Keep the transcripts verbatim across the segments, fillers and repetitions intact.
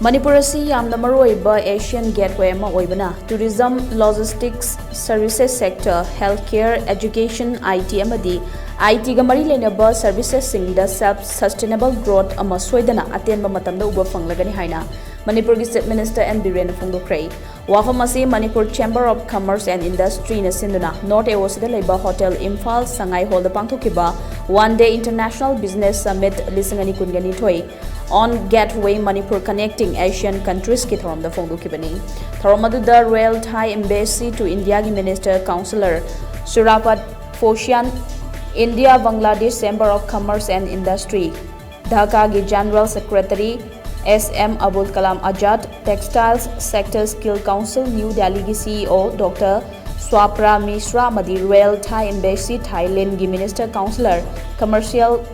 ꯃꯅꯤꯄꯨꯔ ꯑꯁꯤ ꯌꯥꯝꯅ ꯃꯔꯨꯑꯣꯏꯕ Asian gateway ꯑꯃ ꯑꯣꯏꯕꯅ tourism, logistics, services sector, healthcare, education, I T ꯑꯃꯗꯤ I T ꯒ ꯃꯔꯤ ꯂꯩꯅꯕ services ꯁꯤꯡꯗ self sustainable growth ꯑꯃ ꯁꯣꯏꯗꯅ ꯑꯇꯦꯟꯕ ꯃꯇꯝꯗ ꯎꯕ ꯐꯪꯂꯒꯅꯤ ꯍꯥꯏꯅ ꯃꯅꯤꯄꯨꯔꯒꯤ Chief Minister N ꯕꯤꯔꯦꯟꯅ ꯐꯣꯡꯗꯣꯛꯈ꯭ꯔꯦ꯫ ꯋꯥꯐꯝ ꯑꯁꯤ Manipur Chamber of Commerce and Industryꯅ ꯁꯤꯟꯗꯨꯅ North A O Cꯗ ꯂꯩꯕ Hotel Imphal ꯁꯉꯥꯏ Hallꯗ ꯄꯥꯡꯊꯣꯛꯈꯤꯕ One Day International Business Summit ꯂꯤꯁꯤꯡ ꯑꯅꯤ ꯀꯨꯟꯒ ꯅꯤꯊꯣꯏ On Gateway Manipur Connecting Asian Countries ꯀꯤ ꯊꯧꯔꯝꯗ ꯐꯣꯡꯗꯣꯛꯈꯤꯕꯅꯤ꯫ ꯊꯧꯔꯝ ꯑꯗꯨꯗ Royal Thai Embassy to Indiaꯒꯤ Minister Councillor ꯁꯨꯔꯥꯄꯠ ꯐꯣꯁꯤꯌꯥꯟ, India Bangladesh Chamber of Commerce and Industry, ꯙꯥꯀꯥꯒꯤ General Secretary S M Abul Kalam Azad, Textiles Sector Skill Council New Delhiꯒꯤ C E O Doctor Swapra Mishra ꯑꯃꯗꯤ Royal Thai Embassy Thailandꯒꯤ Minister Councillor Commercial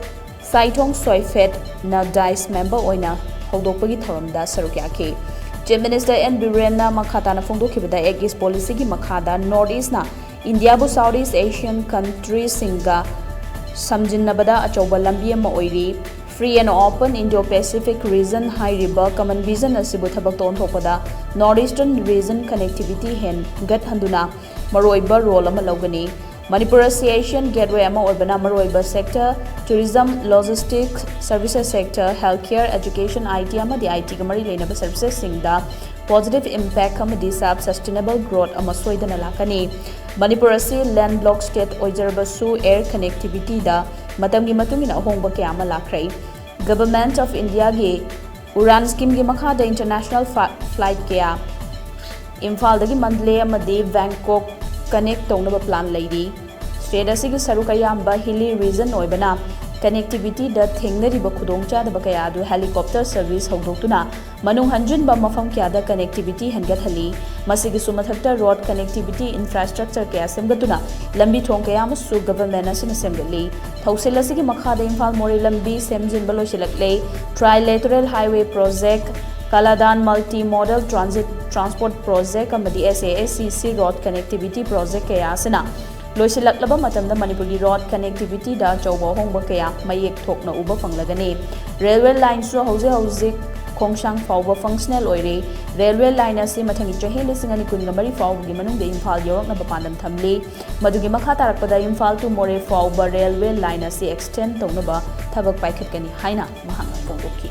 ꯁꯥꯏꯊꯣꯡ ꯁꯣꯏꯐꯦꯠꯅ dais member ꯑꯣꯏꯅ ꯍꯧꯗꯣꯛꯄꯒꯤ ꯊꯧꯔꯝꯗ ꯁꯔꯨꯛ ꯌꯥꯈꯤ꯫ Chief Minister N ꯕꯤꯔꯦꯟꯅ ꯃꯈꯥ ꯇꯥꯅ ꯐꯣꯡꯗꯣꯛꯈꯤꯕꯗ, Act East Policyꯒꯤ ꯃꯈꯥꯗ North Eastꯅ Indiaꯕꯨ South East Asian countryꯁꯤꯡꯒ ꯁꯝꯖꯤꯟꯅꯕꯗ ꯑꯆꯧꯕ ꯂꯝꯕꯤ ꯑꯃ ꯑꯣꯏꯔꯤ꯫ Free and Open Indo-Pacific Region ꯍꯥꯏꯔꯤꯕ common vision ꯑꯁꯤꯕꯨ ꯊꯕꯛꯇ ꯑꯣꯟꯊꯣꯛꯄꯗ North Eastern Region connectivity ꯍꯦꯟꯒꯠꯍꯟꯗꯨꯅ ꯃꯔꯨꯑꯣꯏꯕ role ꯑꯃ ꯂꯧꯒꯅꯤ꯫ ꯃꯅꯤꯄꯨꯔ ꯑꯁꯤ Asian gateway ꯑꯃ ꯑꯣꯏꯕꯅ ꯃꯔꯨꯑꯣꯏꯕ sector, tourism, logistics, services sector, healthcare, education, I T ꯑꯃꯗꯤ I Tꯒ ꯃꯔꯤ ꯂꯩꯅꯕ servicesꯁꯤꯡꯗ positive impact ꯑꯃꯗꯤ self sustainable growth ꯑꯃ ꯁꯣꯏꯗꯅ ꯂꯥꯛꯀꯅꯤ꯫ ꯃꯅꯤꯄꯨꯔ ꯑꯁꯤ landlocked state ꯑꯣꯏꯖꯔꯕꯁꯨ air connectivityꯗ ꯃꯇꯝꯒꯤ ꯃꯇꯨꯡ ꯏꯟꯅ ꯑꯍꯣꯡꯕ ꯀꯌꯥ ꯑꯃ ꯂꯥꯛꯈ꯭ꯔꯦ꯫ Government of Indiaꯒꯤ ꯎꯔꯥꯟ schemeꯒꯤ ꯃꯈꯥꯗ international fa-, flight ꯀꯌꯥ ꯏꯝꯐꯥꯜꯗꯒꯤ ꯃꯟꯗꯂꯦ ꯑꯃꯗꯤ ꯕꯦꯡꯀꯣꯛ connect ꯇꯧꯅꯕ plan ꯂꯩꯔꯤ꯫ State ꯑꯁꯤꯒꯤ ꯁꯔꯨꯛ ꯑꯌꯥꯝꯕ hilly region ꯑꯣꯏꯕꯅ connectivityꯗ ꯊꯦꯡꯅꯔꯤꯕ ꯈꯨꯗꯣꯡꯆꯥꯗꯕ ꯀꯌꯥ ꯑꯗꯨ helicopter service ꯍꯧꯗꯣꯛꯇꯨꯅ ꯃꯅꯨꯡ ꯍꯟꯖꯤꯟꯕ ꯃꯐꯝ ꯀꯌꯥꯗ connectivity ꯍꯦꯟꯒꯠꯍꯜꯂꯤ꯫ ꯃꯁꯤꯒꯤꯁꯨ ꯃꯊꯛꯇ road connectivity infrastructure ꯀꯌꯥ ꯁꯦꯝꯒꯠꯇꯨꯅ ꯂꯝꯕꯤ ꯊꯣꯡ ꯀꯌꯥ ꯑꯃꯁꯨ government ꯑꯁꯤꯅ ꯁꯦꯝꯒꯠꯂꯤ꯫ ꯊꯧꯁꯤꯜ ꯑꯁꯤꯒꯤ ꯃꯈꯥꯗ ꯏꯝꯐꯥꯜ ꯃꯣꯔꯦ ꯂꯝꯕꯤ ꯁꯦꯝꯖꯤꯟꯕ ꯂꯣꯏꯁꯤꯜꯂꯛꯂꯦ꯫ Trilateral Highway Project, ꯀꯂꯥꯗꯥꯟ Multi Modal Transit Transport Project ꯑꯃꯗꯤ S A S C C road connectivity project ꯀꯌꯥ ꯑꯁꯤꯅ ꯂꯣꯏꯁꯤꯜꯂꯛꯂꯕ ꯃꯇꯝꯗ ꯃꯅꯤꯄꯨꯔꯒꯤ road connectivityꯗ ꯑꯆꯧꯕ ꯑꯍꯣꯡꯕ ꯀꯌꯥ ꯃꯌꯦꯛ ꯊꯣꯛꯅ ꯎꯕ ꯐꯪꯂꯒꯅꯤ꯫ Railway lineꯁꯨ ꯍꯧꯖꯤꯛ ꯍꯧꯖꯤꯛ ꯈꯣꯡꯁꯥꯡ ꯐꯥꯎꯕ functional ꯑꯣꯏꯔꯦ꯫ Railway line ꯑꯁꯤ ꯃꯊꯪꯒꯤ ꯆꯍꯤ ꯂꯤꯁꯤꯡ ꯑꯅꯤ ꯀꯨꯟꯒ ꯃꯔꯤ ꯐꯥꯎꯕꯒꯤ ꯃꯅꯨꯡꯗ ꯏꯝꯐꯥꯜ ꯌꯧꯔꯛꯅꯕ ꯄꯥꯟꯗꯝ ꯊꯝꯂꯤ꯫ ꯃꯗꯨꯒꯤ ꯃꯈꯥ ꯇꯥꯔꯛꯄꯗ ꯏꯝꯐꯥꯜ to ꯃꯣꯔꯦ ꯐꯥꯎꯕ railway line ꯑꯁꯤ extend ꯇꯧꯅꯕ ꯊꯕꯛ ꯄꯥꯏꯈꯠꯀꯅꯤ ꯍꯥꯏꯅ ꯃꯍꯥꯛꯅ ꯐꯣꯡꯗꯣꯛꯈꯤ꯫